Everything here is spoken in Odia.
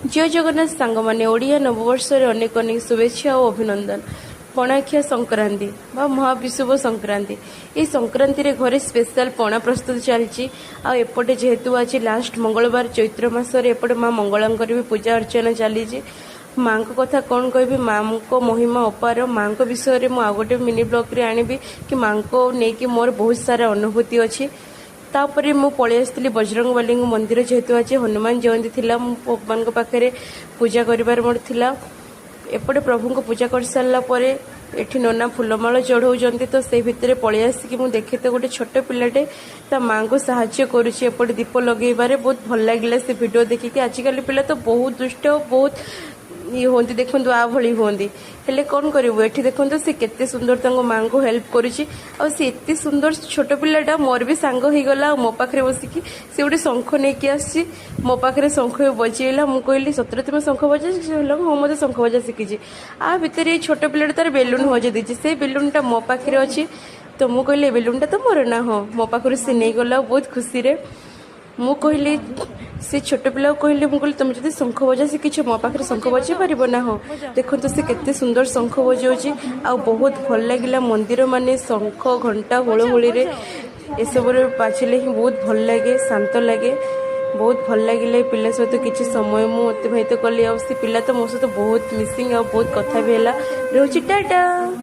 ଜୟ ଜଗନ୍ନାଥ ସାଙ୍ଗମାନେ, ଓଡ଼ିଆ ନବବର୍ଷରେ ଅନେକ ଅନେକ ଶୁଭେଚ୍ଛା ଓ ଅଭିନନ୍ଦନ। ପଣାଖିଆ ସଂକ୍ରାନ୍ତି ବା ମହାବିଷୁବ ସଂକ୍ରାନ୍ତି। ଏହି ସଂକ୍ରାନ୍ତିରେ ଘରେ ସ୍ପେଶାଲ ପଣା ପ୍ରସ୍ତୁତ ଚାଲିଛି। ଆଉ ଏପଟେ ଯେହେତୁ ଆଜି ଲାଷ୍ଟ ମଙ୍ଗଳବାର ଚୈତ୍ର ମାସରେ, ଏପଟେ ମା ମଙ୍ଗଳାଙ୍କର ବି ପୂଜା ଅର୍ଚ୍ଚନା ଚାଲିଛି। ମାଙ୍କ କଥା କ'ଣ କହିବି? ମାଙ୍କ ମହିମା ଅପାର। ମାଙ୍କ ବିଷୟରେ ମୁଁ ଆଉ ଗୋଟେ ମିନି ବ୍ଲଗ୍ରେ ଆଣିବି କି ମାଙ୍କ ନେଇକି ମୋର ବହୁତ ସାରା ଅନୁଭୂତି ଅଛି। ତାପରେ ମୁଁ ପଳେଇ ଆସିଥିଲି ବଜରଙ୍ଗବାଲୀଙ୍କ ମନ୍ଦିର। ଯେହେତୁ ଆଜି ହନୁମାନ ଜୟନ୍ତୀ ଥିଲା, ମୁଁ ଭଗବାନଙ୍କ ପାଖରେ ପୂଜା କରିବାର ମୋର ଥିଲା। ଏପଟେ ପ୍ରଭୁଙ୍କ ପୂଜା କରିସାରିଲା ପରେ ଏଠି ନନା ଫୁଲମାଳ ଚଢ଼ଉଛନ୍ତି। ତ ସେଇ ଭିତରେ ପଳେଇ ଆସିକି ମୁଁ ଦେଖେ ତ ଗୋଟେ ଛୋଟ ପିଲାଟେ ତା ମାଆଙ୍କୁ ସାହାଯ୍ୟ କରୁଛି ଏପଟେ ଦୀପ ଲଗେଇବାରେ। ବହୁତ ଭଲ ଲାଗିଲା ସେ ଭିଡ଼ିଓ ଦେଖିକି। ଆଜିକାଲି ପିଲା ତ ବହୁତ ଦୁଷ୍ଟ, ବହୁତ ଇଏ ହୁଅନ୍ତି। ଦେଖନ୍ତୁ, ଆ ଭଳି ହୁଅନ୍ତି। ହେଲେ କ'ଣ କରିବୁ? ଏଠି ଦେଖନ୍ତୁ, ସେ କେତେ ସୁନ୍ଦର ତାଙ୍କ ମାଆଙ୍କୁ ହେଲ୍ପ କରୁଛି। ଆଉ ସେ ଏତେ ସୁନ୍ଦର ଛୋଟ ପିଲାଟା ମୋର ବି ସାଙ୍ଗ ହେଇଗଲା। ଆଉ ମୋ ପାଖରେ ବସିକି ସେ ଗୋଟେ ଶଙ୍ଖ ନେଇକି ଆସିଛି, ମୋ ପାଖରେ ଶଙ୍ଖ ବଜେଇଲା। ମୁଁ କହିଲି, "ସତରେ ତୁମେ ଶଙ୍ଖ ବଜା?" ସେ କହିଲା, "ହଁ, ମୋତେ ଶଙ୍ଖ ବଜା ଶିଖିଛି।" ଆ ଭିତରେ ଏଇ ଛୋଟ ପିଲାଟା ତାର ବେଲୁନ ହଜେଇ ଦେଇଛି। ସେ ବେଲୁନଟା ମୋ ପାଖରେ ଅଛି। ତ ମୁଁ କହିଲି, "ଏ ବେଲୁନଟା ତ ମୋର ନା?" "ହଁ।" ମୋ ପାଖରୁ ସେ ନେଇଗଲା ବହୁତ ଖୁସିରେ। ମୁଁ କହିଲି, ସେ ଛୋଟ ପିଲାକୁ କହିଲି, ମୁଁ କହିଲି, "ତମେ ଯଦି ଶଙ୍ଖ ବଜା ଶିଖିଛ, ମୋ ପାଖରେ ଶଙ୍ଖ ବଜେଇ ପାରିବ ନା?" "ହଁ।" ଦେଖନ୍ତୁ, ସେ କେତେ ସୁନ୍ଦର ଶଙ୍ଖ ବଜାଉଛି। ଆଉ ବହୁତ ଭଲ ଲାଗିଲା। ମନ୍ଦିର ମାନେ ଶଙ୍ଖ, ଘଣ୍ଟା, ହୁଳହୁଳିରେ ଏସବୁରେ ବାଜିଲେ ହିଁ ବହୁତ ଭଲ ଲାଗେ, ଶାନ୍ତ ଲାଗେ। ବହୁତ ଭଲ ଲାଗିଲା। ଏ ପିଲା ସହିତ କିଛି ସମୟ ମୁଁ ଅତିବାହିତ କଲି। ଆଉ ସେ ପିଲା ତ ମୋ ସହିତ ବହୁତ ମିସିଂ ଆଉ ବହୁତ କଥା ବି ହେଲା। ରହୁଛି, ଟାଟା।